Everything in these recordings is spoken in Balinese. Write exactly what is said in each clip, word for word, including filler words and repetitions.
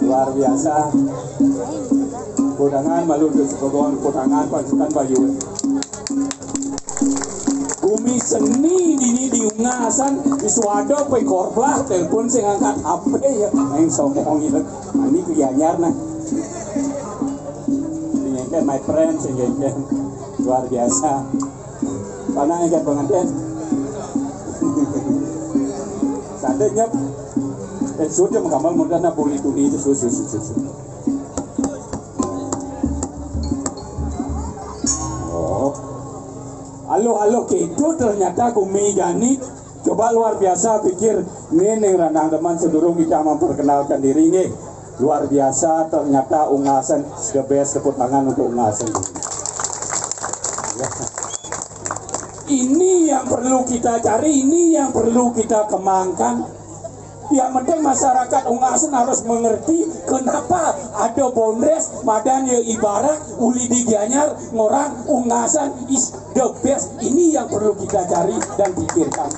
Luar biasa. Kudangan malu tu sebagai kudangan pasukan Bayu. Bumi seni dini di Ungasan, di Suwada, pengkorbah, telepon sing angkat H P ya, main sombong gitu. Nah, ini Gianyar nah. Ini kan my friend, sing kan luar biasa. Panang kan pengantin. Sadenya eh sudah mengkamal mudah na boleh tuni itu susu susu susu. Oh. Aloh-aloh gitu ternyata gumi jani. Coba luar biasa pikir nih ning ranang teman sedurung kita memperkenalkan diri nih. Luar biasa ternyata Ungasan the best, tepuk tangan untuk Ungasan. Ini yang perlu kita cari, ini yang perlu kita kembangkan. Yang penting masyarakat Ungasan harus mengerti kenapa ada Bondres, madan ya ibarat uli di Gianyar ngorang Ungasan is the best. Ini yang perlu kita cari dan pikirkan.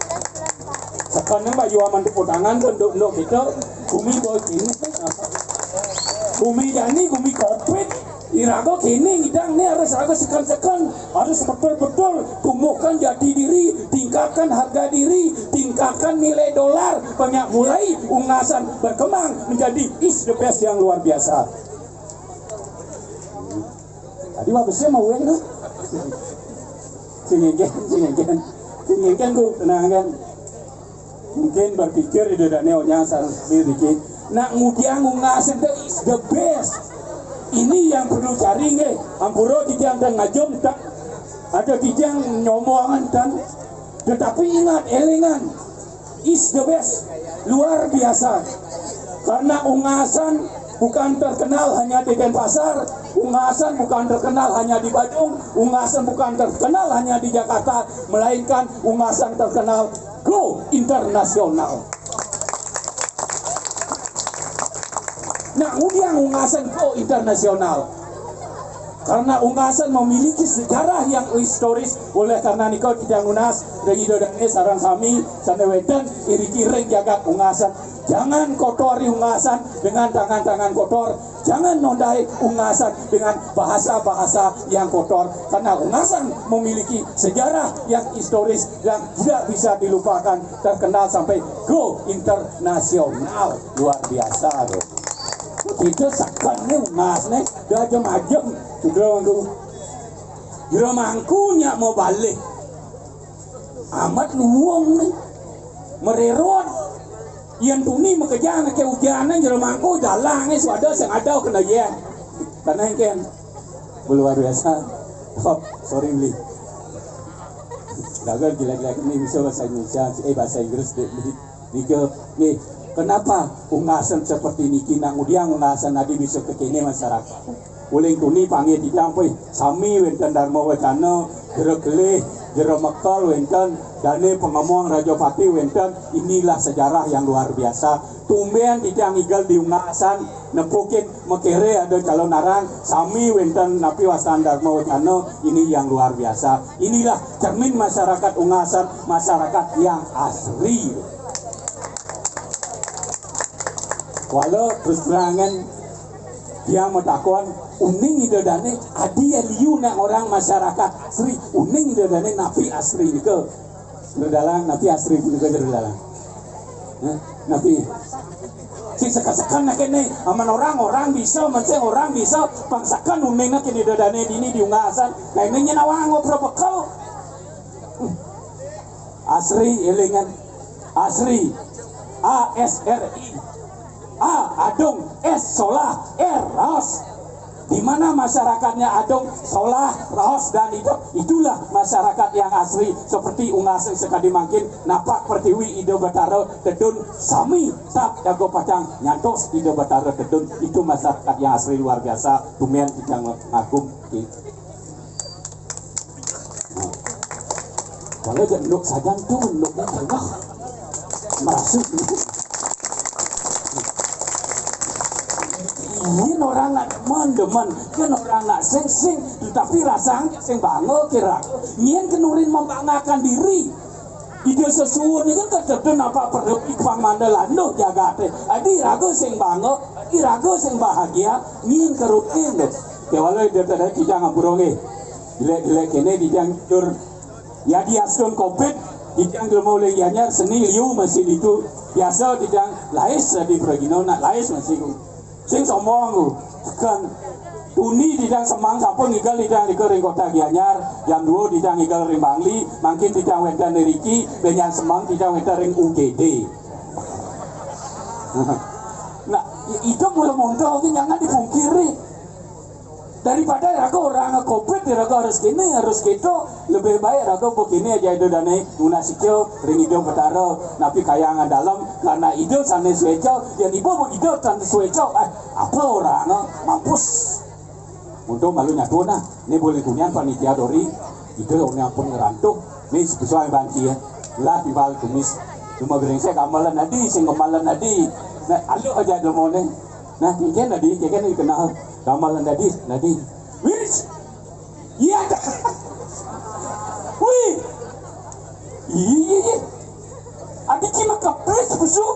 Sekarang Mbak Yuaman tepuk tangan untuk untuk kita bumi boy ini. Bumi jani, bumi covid. Iraga kini ngidang ni harus raga seken-seken, harus betul-betul tumbuhkan jati diri, tingkatkan harga diri, tingkatkan nilai dolar, banyak mulai Ungasan berkembang menjadi is the best yang luar biasa. Tadi mah besar mau weng tu. Sing ngengken, sing ngengken. Sing ngengken tu, tenang kan. Mungkin berpikir di dada neo nyasar dikit. Nak ngudiang Ungasan the is the best. Ini yang perlu cari nggih. Ampura titiang dan ngajum tak ada titiang nyomongan kan. Tetapi ingat, elingan is the best. Luar biasa. Karena Ungasan bukan terkenal hanya di Denpasar, Ungasan bukan terkenal hanya di Badung, Ungasan bukan terkenal hanya di Jakarta, melainkan Ungasan terkenal go internasional. Nah, ngudiang Ungasan go internasional. Karena Ungasan memiliki sejarah yang historis, oleh karena nika titiang nunas ring Ida Dane sareng sami sane wenten iriki ring jagat Ungasan. Jangan kotori Ungasan dengan tangan-tangan kotor. Jangan nodai Ungasan dengan bahasa-bahasa yang kotor. Karena Ungasan memiliki sejarah yang historis yang tidak bisa dilupakan, terkenal sampai go internasional. Luar biasa tu. Kita sakan ni Ungas ni, dah macam-macam. Sudah tu. Jero mangku nyak mau balik. Amat luwung ni. Mererot. Yen tuni makejang ke ujan ni jero mangku dalang ni suada sing ada kena yen. Karena engken luar biasa. Oh, sorry beli. Gagal gila-gila ni bisa bahasa Indonesia, eh bahasa Inggris dek beli. Nika, nggih, kenapa Ungasan seperti niki nak ngudiang Ungasan adi bisa kekene masyarakat? Uling tuni panggih titiang pih, sami wenten Dharma Wacana, jero kelih, jero mekel wenten, dane pangemong Raja Patih wenten, inilah sejarah yang luar biasa. Tumben titiang igel di Ungasan, nepukin mekere ada calon arang, sami wenten napi wastan Dharma Wacana, ini yang luar biasa. Inilah cermin masyarakat Ungasan, masyarakat yang asli. Walau terus terangan Tiang matakon, uning Ida Dane, adi ya liu nak orang masyarakat Asri, uning Ida Dane napi Asri nika? Jero Dalang, napi Asri punika, Jero Dalang? Hah? Napi? Sing seken-seken nak kene, aman orang, orang bisa, mensing orang bisa, pang seken uning nak kene Ida Dane dini diunggasan, kaina nyén awang ngopro bekel. Asri, élingan. Asri. A S R I. A, adung. S, solah. R, raos. Di mana masyarakatnya adung, solah, raos, dan hidup, itulah masyarakat yang asri. Seperti unggas sakadi mangkin, napak pertiwi Ida Batara tedun, sami tap jago pacang nyantos Ida Batara tedun. Itu masyarakat yang asri, luar biasa. Tumian titiang ngagum. Kalau jak enduk sajan tu, enduknya tengah. Masuk. Ini orang nak demen, demen. Kan orang nak sing, sing. Tetapi rasanya sing bangga kira. Nyén kenurin membanggakan diri. Ida sesuun ini kan ketetu napa perlu ipang manda landuh jagate. Adi raga sing bangga, adi raga sing bahagia, nyén kerutin tu. Kewala Ida tadi titiang ngampura nggih. Dilek-dilek kene titiang jujur. Ya, di astun covid, titiang jelema uling Gianyar seni liu masih ditu. Biasa titiang lais di pragina, nak lais masih ku. Sing sombong ku. Kan tuni titiang semeng sampun ngigel titiang nika ring kota Gianyar, jam dua titiang ngigel ring Bangli, mangkin titiang wenten riki, benjang semeng titiang wenten ring U G D. Nah, i-, itu mula monto, itu jangan dipungkiri. Daripada raga orang covid, raga harus kene, harus keto, lebih baik raga begini aja Ida Dane, nunas ica ring Ida Batara, napi kayangan dalem, karena Ida sané suéca, yén ibu Ida tan suéca, eh, apa orang, eh, mampus. Untuk malu nyatu nah, ini boleh kunian panitia dori, Ida orang pun ngerantuk, ini sesuai banci ya, lah timbal tumis, cuma brengsek amalan tadi, sing amalan tadi, nah, alu aja demoné. Nah, kéngkén tadi, kéngkén dikenal. Gamelan tadi, tadi. Wis. Iya, Kak. Wih. Iya, iya, iya. Adi cima kepres, busuk.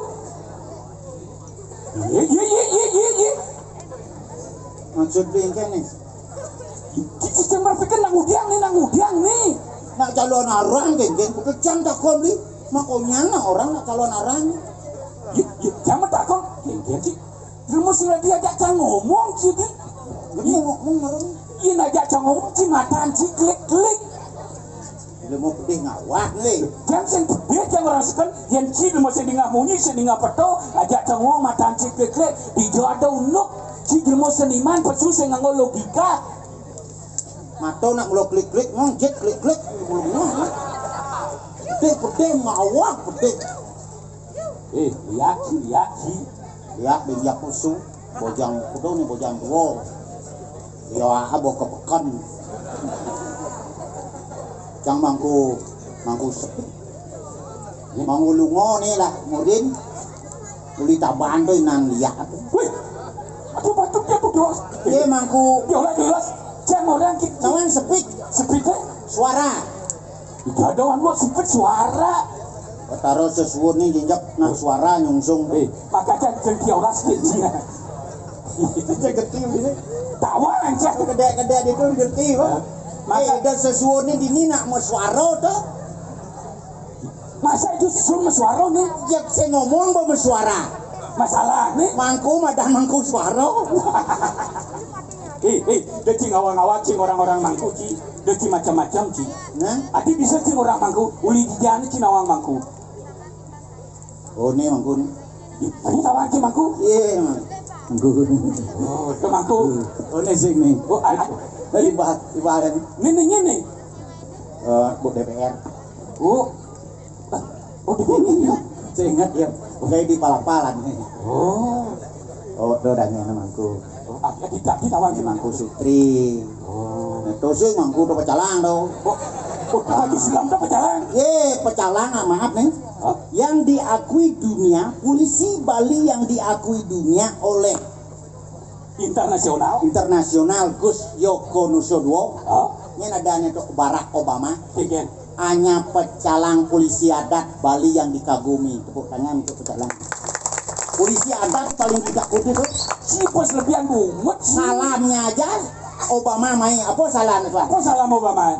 Iya, iya, iya, iya, iya, iya. Maksud kéngkén nih? Cici cuma pikir nang udiang nih, nang udiang nih. Nak calon arang, kéngkén, ku kejam takon, Li. Makanya nak orang nak calon arang. Ya, ya, jangan takon. Kéngkén, Ci. Ilmu sing diajak cang ngomong, Ci, di. Ngomong, ngomong, ngomong. Iya, ajak cang ngomong, Ci, matan, Ci, klik-klik. Ilmu pedih ngawak, nih. Jang sing pedih, jang rasakan, yén Ci, ilmu sing dingah munyi, sing dingah peto, ajak cang ngomong, matan, Ci, klik-klik. Di ada unuk, Ci, ilmu seniman, pesu sing nganggo logika. Mata nak mula klik-klik, ngong, jek, klik-klik. Pedih, pedih, ngawak, pedih. Eh, liak, Ci, liak, Ci. Liak, di liak pusu. Bojang kudu nih, bojang tua. Ya, ah, bawa ke peken. Cang mangku, mangku sepi. Mangku lungo nih lah, murin. Uli taban tu inan liak tu. Wih, aduh, batuk dia tu, Dos. Iya, mangku. Diolah, diolah. Cang orang kita. Nawan sepit. Sepit, eh? Suara. Itu ada anu sepit suara. Betara sesuun nih jinjak nak suara nyungsung. Eh, maka kan genti orang sikit dia. Itu genti ini. Tawa aja. Gede-gede itu genti, Bang. Maka eh, ada sesuun nih dini nak mau suara tu. Masa itu sesuun mau suara nih? Ya, saya ngomong mau suara. Masalah nih. Mangku, madah mangku suara. Eh, eh, dia cing awang-awang, cing orang-orang mangku, cing. Dia cing macam-macam, cing. Nah? Ati bisa cing orang mangku, uli dijani cing awang mangku. Oh, ini mangku nih. Ih, ini tawang cing mangku? Iya, Mang. Mangku. Oh, itu mangku. Oh, ini sih nih. Oh, ah, ah. Dari bah, ibarat. Ini, ini, ini. Eh, Bu D P R. Oh. Oh, di mana? Saya ingat ya, saya di Palapalan nih. Oh. Oh, do danya mangku. Oh, ah, kita, kita wangi mangku Sutri. Oh. Nah, terus mangku udah pecalang tuh. Oh, oh, lagi silam tuh pecalang. Ye, pecalang, ah, maaf nih. Hah? Yang diakui dunia, polisi Bali yang diakui dunia oleh internasional. Internasional, Gus Yoko Nusoduo. Hah? Ini adanya tuh Barack Obama. Iya. Hanya pecalang polisi adat Bali yang dikagumi. Tepuk tangan untuk pecalang. Polisi ada tuh paling tidak kudu tuh. Si bos lebihan bungut. Salamnya aja Obama main apa salam itu? Apa salam Obama?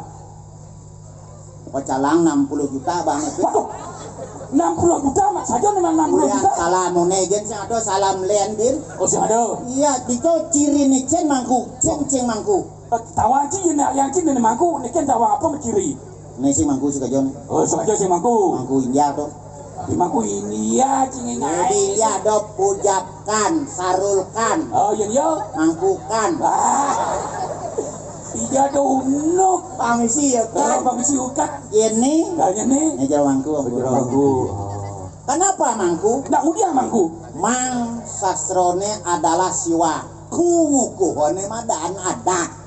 Pecalang enam puluh juta banget tuh. Waduh, enam puluh juta mak saja dengan enam puluh juta. Salam monegen sing ada salam len din. Oh, sing ada. Iya, itu ciri nih cen mangku, cen cing mangku. Eh, tawa ci ini yang ci ini mangku, ini kan tawa apa ciri? Ini sing mangku suka jon. Oh, suka jon sing mangku. Mangku India tuh. Di mangku India, cing ini. Jadi India ada pujapkan, sarulkan. Oh, iya iya. Mangkukan. Ah. Tidak ada unuk. Pamisi ya kan. Oh, pamisi ukat. Ini. Kayaknya nih. Ini jero mangku. Jero mangku. Oh. Kenapa mangku? Nah, udah mangku. Mang sastrone adalah siwa. Kungukuhone madan adat.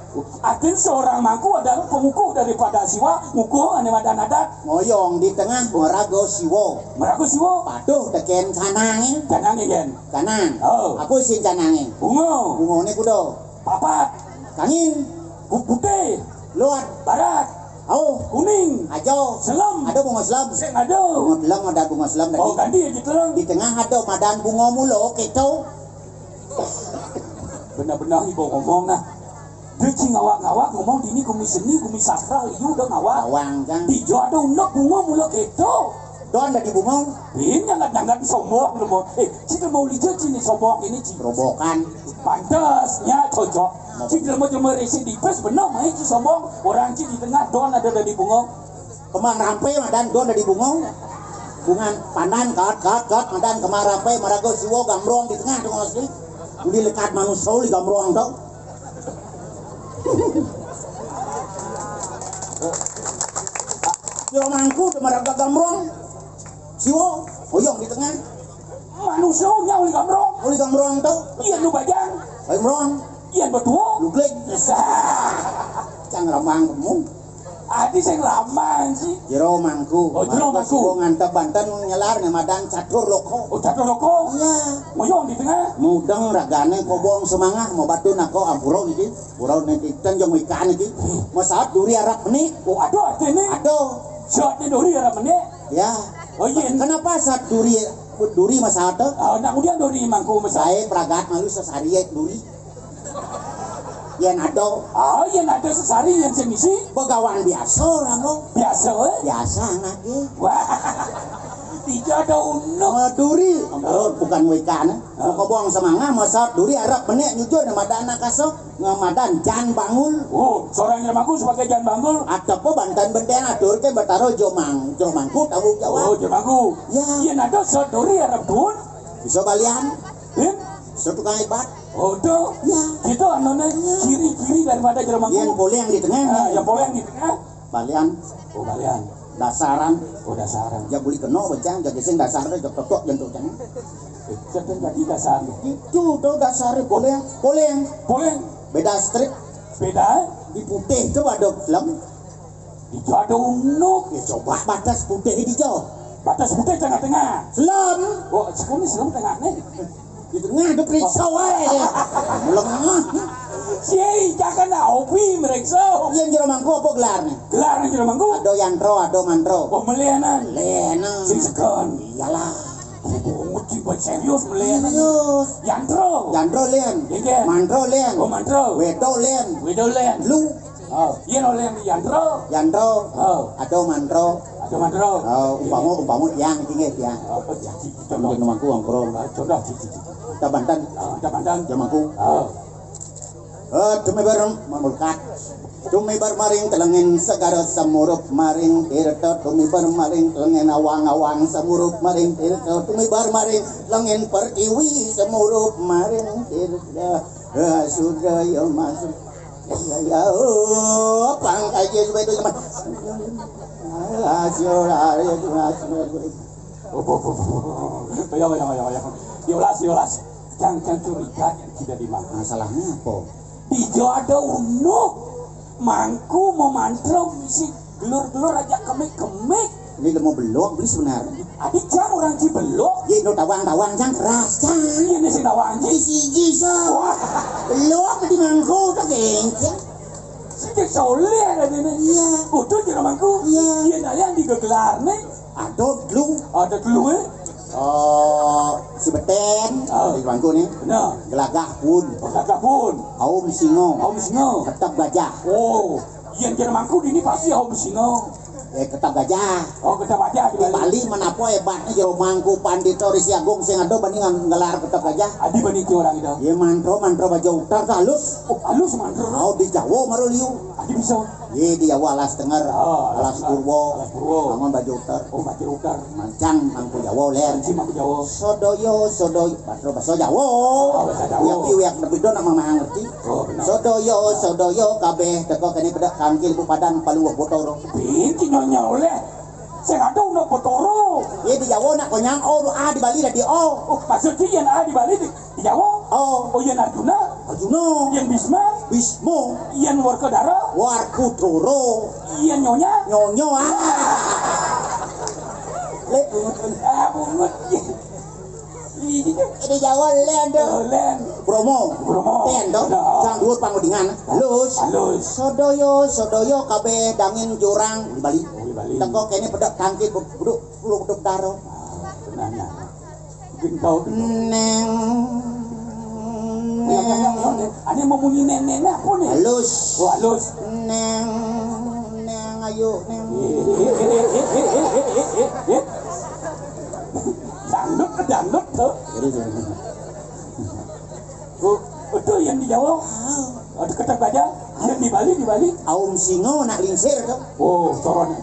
Artinya seorang mangku adalah pengukuh daripada siwa, ngukuh ane madan adat. Ngoyong di tengah merago siwo. Merago siwo. Patuh teken canange. Canange, Jen. Canang. Oh. Aku isin canange. Bungo. Bungone kudo. Papat. Kangin. Putih. Luat. Barat. Au. Kuning. Ajo. Selem. Ada bungo selem. Sing ada. Bungo selem, ada bungo selem. Oh, ganti ya gitu. Di tengah ada madan bungo mulo, keco. Benar-benar ibu ngomong nah. Dia ci ngawak-ngawak ngomong dini gumi seni, gumi sastra, liu udah ngawak. Awang kan. Di jo ada unuk bungo mulo keco. Don dari bungo. Ini nyangat-nyangat sombong lu mau. Eh, ci mau lihat sini sombong ini ci. Robokan. Pantasnya cocok. Ci mau cuma resi di pes benar main ci sombong. Orang ci di tengah don ada dari bungo. Kemang rampe madan don dari bungo. Bungan pandan kat kat kat madan kemang rampe marago siwo gambrong di tengah dong asli. Uli lekat manusia uli gambrong dong. Yo mangku de marago gambrong. Siwo, oyong di tengah. Manusia nya uli gambrong. Uli gambrong tuh. Iya lu bajang. Gambrong. Iya betul. Lu klik. Cang ramang kamu. Adi sing ramang sih. Jero mangku. Oh, jero mangku. Ngantep banten nyelar ne madan catur loko. Oh, catur loko. Iya. Ngoyong di tengah. Mudeng ragane kobong semangah mau batu nako ampuro iki. Pura niki tenjong ikan iki. Masaat duri arap menik. Oh, aduh artine. Aduh. Saat duri arap menik. Ya. Oh iya. Kenapa saat duri duri masaat tuh? Oh, nak kemudian duri mangku masaat. Saya pragat malu sesari duri. Yen ada. Oh, yen ada sesari yang semisi. Begawan biasa lah kok. Biasa eh? Biasa anaknya. Wah. Tidak ada unuk. Duri. Oh, bukan wekan. Kok buang semangah masaat duri arap menik nyujur nama anak kasok. Ngamadan jan bangul. Oh, seorang yang bagus pakai jan bangul. Ada apa bantan benten atur ke bertaruh jomang jomangku tahu jawab. Oh, jomangku. Ya. Iya nado sodori arep duun. Bisa balian. Eh? Bisa tukang hebat. Oh, tuh. Ya. Gitu anone ciri-ciri daripada jomangku. Yang boleh yang di tengah. Ah, yang boleh yang di tengah. Balian. Oh, balian. Dasaran. Oh, dasaran. Ya boleh kena bejang jadi sing dasar deh jok jok jentuk jang. Siapa yang jadi dasar? Itu tuh dasar boleh boleh. Boleh. Beda strip. Beda eh? Di putih tuh ada film. Di jado unuk. Ya coba batas putih di jauh. Batas putih tengah-tengah. Film. Oh, sekarang film tengah nih. Di tengah ada periksa wae. Lengah. Siei, jangan nak hobi meriksa. Yang jero mangku apa gelar nih? Gelar yang jero mangku? Ada yantro, ada mantro. Pemelianan. Lena. Sing segan. Iyalah. Bungut sih buat serius melihat. Serius. Yantro. Yantro lian. Iya. Mantro lian. Oh, mantro. Wedo lian. Wedo lian. Lu. Oh, iya no lian yantro. Yantro. Oh. Atau mantro. Atau mantro. Oh, umpama umpama tiang tinggi tiang. Oh, jadi kita nunggu nunggu angkro. Coba. Kita bantan. Kita bantan. Jamaku. Oh. Eh, tumibar mamulkat. Tumibar maring telengin segara semurup maring tirta. Tumibar maring telengin awang-awang semurup maring tirta. Tumibar maring telengin pertiwi semurup maring tirta. Eh, sudah ya masuk. Ya, ya, oh, pangkai dia supaya itu teman. Ah, siora, ya, siora, siora. Oh, oh, oh, oh, oh. Ya, ya, ya, ya, ya. Yolas, yolas. Jangan, jangan curiga yang tidak dimakan. Masalahnya apa? Di Jawa ada unuk. Mangku memantro misi gelur-gelur aja kemik-kemik. Ini lemu belok beli sebenarnya. Adi jang orang ci belok. Ye no tawang-tawang jang keras jang. Ini sing tawang ci. Isi isi. Wah. Belok di mangku tak gengceng. Sejak soleh ada ini. Iya. Betul jero mangku. Iya. Iya nalian di gegelar nih. Ada dulu. Ada dulu eh. Oh, si Beten, oh, di Bangku ni. Benar. Gelagah Pun. Oh, Gelagah Pun. Aum Singo. Aum Singo. Ketep Gajah. Oh, yang Jero Mangku ini pasti Aum Singo. Eh, Ketep Gajah. Oh, Ketep Gajah di Bali. Bali mana apa hebatnya Jero Mangku Pandito Risi Agung sing ada banding ngelar Ketep Gajah. Adi banding ke orang itu. Ya, mantro, mantro baja utar tuh halus. Oh, halus mantro. Oh, di Jawa maru liu. Adi bisa. Ye, di Jawa alas tenger, oh, alas, alas Purwo, alas Purwo. Bangun baju uter. Oh, baju uter. Mancang mangku Jawa, ler. Mancang mangku Jawa. Sodoyo, sodoyo. Basa, basa Jawa. Oh, basa Jawa. Tapi wiak nebi do nak mamahang ngerti. Oh, benar. Sodoyo, sodoyo, kabeh teko kene pedak kangkil bu padan palu botoro. Pinci nyonya oleh. Saya ada nak botoro. Ye, di Jawa nak konyang, oh, A di Bali dadi O. Oh, maksudnya yang A di Bali di Di Jawa? Oh. Oh, yen Arjuna? Arjuna. Yen Bisma? Bisma. Yen Werkudara? Werkudara. Yen Nyonya? Nyonya, ah. Lek bungut. Ah, bungut. Iya. Di Jawa len to. Oh, len. Bromo. Bromo. Ten to. Nah. Sang dhuwur pangudingan. Halus. Halus. Sadaya, sadaya kabeh dangin jurang di Bali. Oh, di Bali. Teko kene pedak tangkil beduk, beduk, beduk taro. Ah, benar, benar. Gentau, gentau. Neng, neng. Ane mau bunyi neng, neng apa nih? Halus. Oh, halus. Neng, neng, ayo, neng. Eh, eh, eh. Dangdut, dangdut tuh. Jadi, jadi. Oh, betul yang di Jawa. Ah. Ada kata baca, yang di Bali, di Bali. Aum Singo nak lingsir tuh. Oh, soron.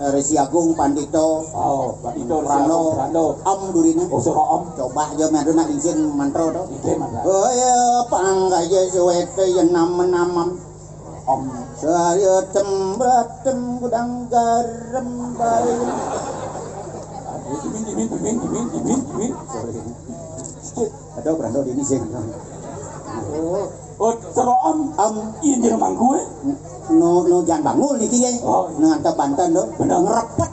Eh, Resi Agung Pandito. Oh, Pandito, Resi Prano. Agung, Prano. Om durine. Oh, soro om. Coba aja madu nak lingsir mantro tuh. Oke, mantap. Oh ya, pangkaya suwete ya nama-nama. Om. Saya tembatem gudang garam bae. Dimin, dimin, dimin, dimin, dimin, dimin. Sorry. Ada berando di ini sih. Oh, oh, soro om. Om. Iya, Jero Mangku, eh. No, no, jangan bangun niki ya. Oh, iya. Nang antep Banten tuh. Benar. Ngerepet.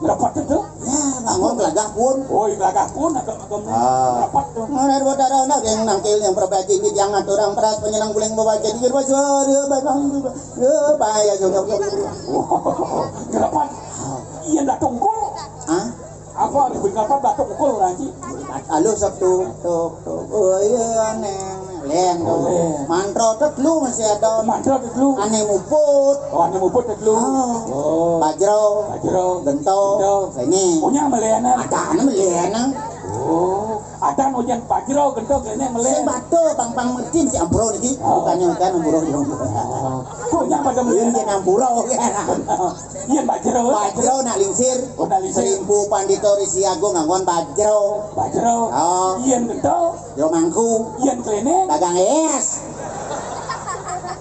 Ngerepet itu? Ya, bangun gelagah pun. Oh, iya, gelagah pun, agak, agak ah. Ngerepet tuh. Mana dua darah nak yang nangkil yang perbaiki ini yang ngatur orang peras penyenang guling bawa jadi kira juara, ya, bahaya, ya, ya, ya, ya. Oh, ngerepet. Iya, ndak tungkul. Hah? Apa, ada berapa batuk mukul lagi? Halo, Sabtu, tuk, tuk. Oh, iya, Neng. Len, oh, tuh. Len. Mantro tetelu masih ada. Mantro tetelu. Ane muput. Oh, ane muput tetelu. Oh. Oh. Bajro. Bajro. Gento. Gento. Ini. Punya melenan. Ada ane melenan. Oh. Ada ujian Bajro, Gento, kene melenan. Saya batuk, pang-pang mercim si ampro niki. Oh. Bukannya kan ampro dong. Oh. Punya pada melenan. Iya, ampura, oke. Iya, Bajro. Bajro nak lingsir. Oh, nak lingsir. Selimpu Pandito Risi Agung nganggon Bajro. Bajro. Oh. Yen Gento. Jero Mangku. Yen Klene. Dagang es.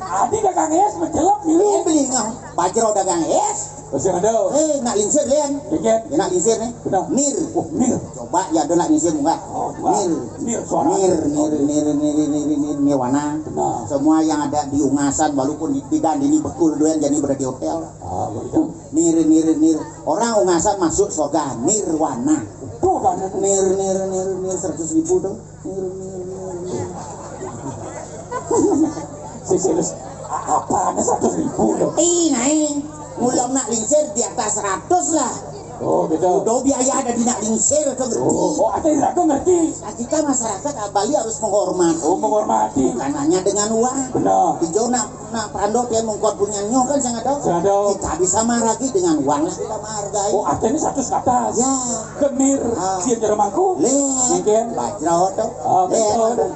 Adi dagang es, mencelok milu. Eh, beli ngah. Bajro dagang es. Terus yang ada. Eh, nak lingsir, Len. Dikit. Ya, nak lingsir nih. Benar. Nir. Oh, Nir. Coba ya ada nak lingsir munggah. Oh, wah. Nir. Nir, suara. Nir, nir, nir, nir, nir, nir, nir, nirwana. Benar. Semua yang ada di Ungasan, walaupun di bidan ini betul doyan jadi berada di hotel. Ah, begitu. Nir, nir, nir. Orang Ungasan masuk surga nirwana. Tuh, kan. Nir, nir, nir, nir, seratus ribu tuh. Nir, nir, nir, nir. Sisilis, a-, apaan seratus ribu tuh? Ih, naik. Mulai nak lingsir di atas seratus lah. Oh, gitu. Udah biaya ada di nak lingsir tuh ngerti. Oh, oh, ada yang ragu ngerti. Nah, kita masyarakat Bali harus menghormati. Oh, menghormati. Bukan hanya dengan uang. Benar. Di Jona Nah, Prando dia mengkuat punya nyo kan sangat dong. Sangat dong. Kita bisa maragi dengan uang lah kita menghargai. Oh, artinya satu kata. Ya. Genir, ah. Dia Jero Mangku. Le. Mungkin. Bajro tuh. Ah, le, betul. Ada.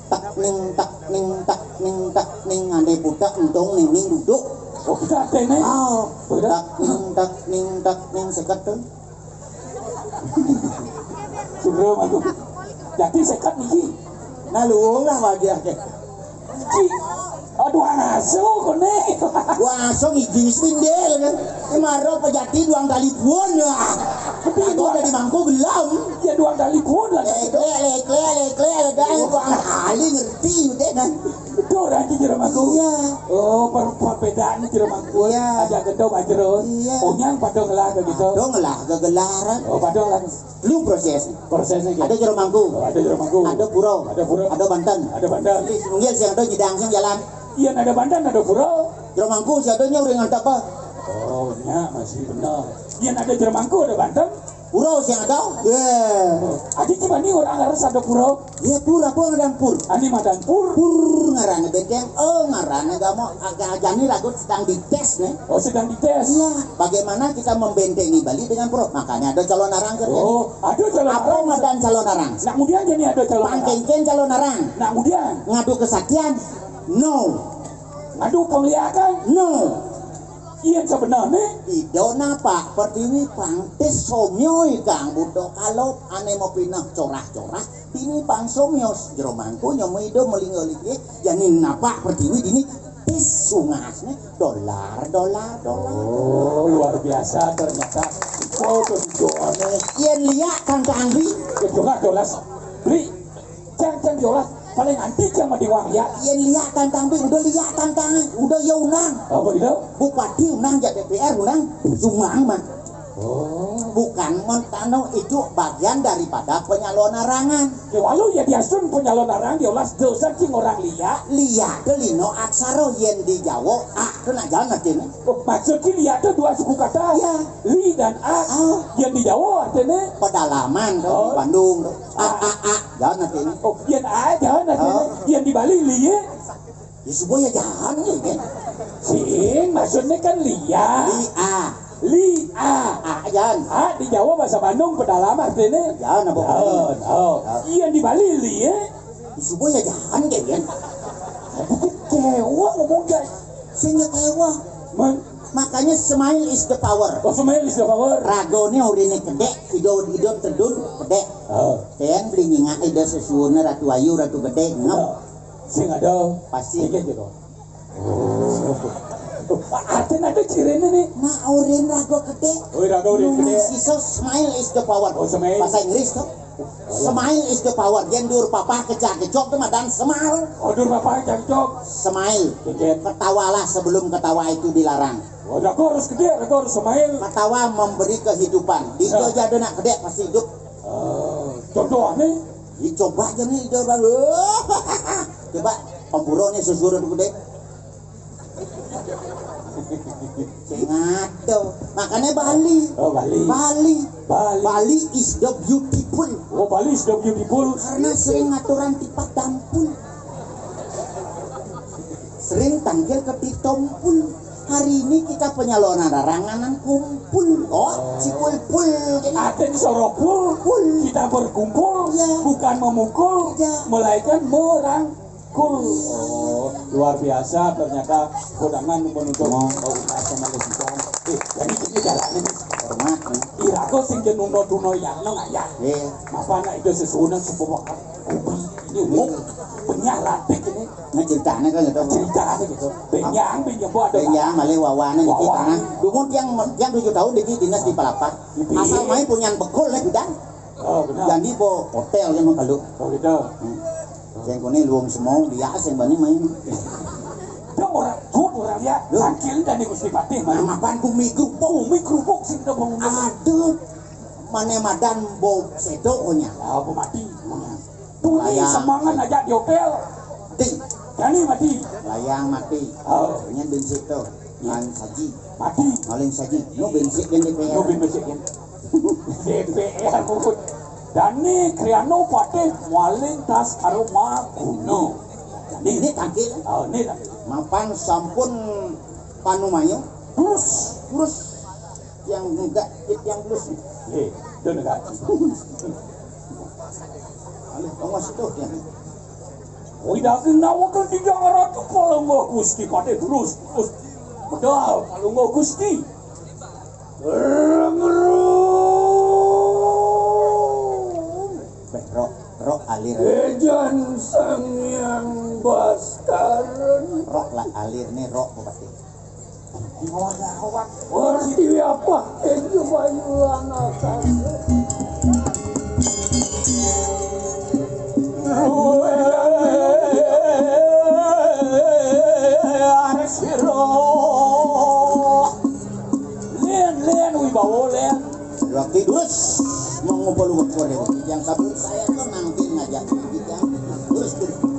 Tak ning, tak ning, tak ning, tak ning, ande budak entong ning ning duduk. Oh, kita artinya. Oh, betul. Tak ning, tak ning, tak ning, seket tuh. Jero Mangku. Jadi seket niki. Nah, luwung lah wajah deh. Ki, aduh, aso kene. Wah, aso ngiji wis pindel kan. Ini maro pejati duang kali buon ya. Tapi aku duang ada di mangku gelem. Ya, duang kali buon lah. Lekle, lekle, lekle, ada duang kali ngerti udah kan. Betul, Raji Jero Mangku. Iya. Oh, per-, perbedaan Jero Mangku. Iya. Aja Gento Bajro. Iya. Onyang pada ngelah ke gitu. Pada ngelah ke gelaran. Oh, pada ngelah. Lu proses. Prosesnya gitu. Ada Jero Mangku. Oh, ada Jero Mangku. Ada Pura. Ada Pura. Ada Banten. Ada Banten. Jadi, mungkin sing ada nyidang sing jalan. Iya, ada Banten, ada Pura. Jero Mangku, si adanya udah ngantar apa? Oh, nya masih benar. Iya, ada Jero Mangku, ada Banten. Pura sing ada. Ya. Adi gimana orang harus ada pura? Ya, pura, pura ngaran pur. Ani madan pur. Pur ngaranné bénténg, oh, ngaranné gamo, agak jani ragut sedang dites nih. Oh, sedang dites. Iya, bagaimana kita membentengi Bali dengan pura? Makanya ada calon arang kerja. Oh, ada calon apa arang. Madan calon arang? Nak kemudian jadi ada calon arang. Pangkéngkén calon arang. Nak kemudian. Ngadu kesaktian? No. Ngadu pengliakan? No. Yén sebenarné Ida napak pertiwi pang tis somya ikang buta kalop ané mapineh corah-corah dini pang somya jero mangku nyama Ida malingga-linggih jani napak pertiwi dini tis sungasné dolar, dolar, dolar. Oh, luar biasa ternyata. Kau tuh doané. Yén liak tangkang bli. Ya, dolar, dolar. Bli. Cang, cang, yolah, paling anti cang mah diwang ya. Yén liak tantang bi, udah liak tantang, udah ya unang. Apa gitu? Bupati unang, jak D P R unang, sumang mah. Oh. Bukan mon anu, itu bagian daripada penyalonarangan. Ya walau ya diasun penyalonarangan, yolah dosa cing orang liak. Liak ke lino aksara yén di Jawa, a ke nak jalan artinya. Oh, maksudnya liak itu dua suku kata. Ya. Li dan a. Ah. Yén di Jawa artinya pedalaman tuh, oh. Di Bandung tuh. A, a, a, jalan artinya. Oh, yén a jalan artinya. Oh. Yén di Bali li ya. Ya suba ya jalan ya kan. Sing, maksudnya kan liak. Li a. Li a. A jalan. A di Jawa bahasa Bandung pedalaman artinya. Jalan apa? Jalan. Oh. Jalan. Yén di Bali li ya. Ya suba ya jalan ya kan. Tapi kecewa ngomong guys. Sing ya kecewa. Man. Makanya smile is the power. Oh, smile is the power. Ragané uriné kedék, ida-ida tedun kedék. Oh. Tén beli nyingak ida sesuuné Ratu Ayu, Ratu Gedé, ngep. Oh. Sing ada. Pasti. Dikit gitu. Oh. Artinya ada cirinya nih. Nah, urin raga kedék. Oh, raga urin kedék. Sisa smile is the power. Oh, smile. Bahasa Inggris tuh. Smile is the power. Yén dur papah kecak-kecok tuh madan smile. Oh, dur papah kecak-kecok. Smile. Dikit. Ketawalah sebelum ketawa itu dilarang. Oh, raga harus gedé, raga harus smile. Ketawa memberi kehidupan. Di ya. Kerja ada nak kedék pasti hidup. Oh, contohnya? Dicoba aja nih, coba. Coba, kompuro nih susurut gedé. Sing ada. Makanya Bali. Oh, Bali. Bali. Bali. Bali is the beautiful. Oh, Bali is the beautiful. Karena sering ngaturan tipat dampul. Sering tangkil ke pitompul. Hari ini kita penyalonan raranganan kumpul. Oh, si pulpul. Aten sorokul. Pul. Kita berkumpul. Ya. Bukan memukul. Ya. Melainkan merang. Kul. Oh, luar biasa ternyata. Kudangan menuntut. Mau. Oh, sama lu bisa. Eh, jadi ini caranya nih. Hormat, ya. Iraga sing jeneng tuna yang nang ayah. Iya. Apa anak itu sesuunan sebuah kopi. Ini wong penyah lantik ini. Nah, ceritanya kan gitu. Ceritanya gitu. Benyang, benyang, bu, ada benyang, malih wawanan gitu. Wawan. Karena dumun tiang, tiang tujuh tahun di dinas di Palapa. Iya. Asal main punya bekul nih, bidang. Oh, benar. Jadi po hotel kan kalau. Oh, gitu. Hmm. Sing koné luwung semau dia sing bani main. Dong orang jut orang ya. Loh. Tangkil dan Gusti Patih mah. Nah, mapan bumi kerupuk. Bumi kerupuk sing udah bangun. Aduh. Mané madan bo sedo onya. Ah, bo mati. Tuh nih semangan aja di hotel. Di. Jani mati. Layang mati. Oh. Nya bensin tuh. Iya. Kan saji. Mati. Maling saji. No bensin kan D P R. No bensin kan. D P R puput. Dani Kriano Patih maling tas karo Maguno. Ini tangkil. Oh, ini tangkil. Mapan sampun panumayo. Terus. Terus yang enggak, yang terus. Eh, itu enggak. Alih, awas itu ya. Wih, daging nawakan di Jakarta, kalau nggak Gusti Patih terus, terus. Bedal, kalau nggak Gusti. Reng, reng. Beh, rok, rok alir. Ejan Sang Hyang Baskara. Rok lah alir nih, rok pasti. Ngawak-ngawak. Ngerti apa? Itu bayulan akan. Ruwe arsira. Lén, lén, wibawa, lén. Lagi terus mengumpul-ngumpul ya. Yang satu saya tuh nanti ngajak yang terus, terus.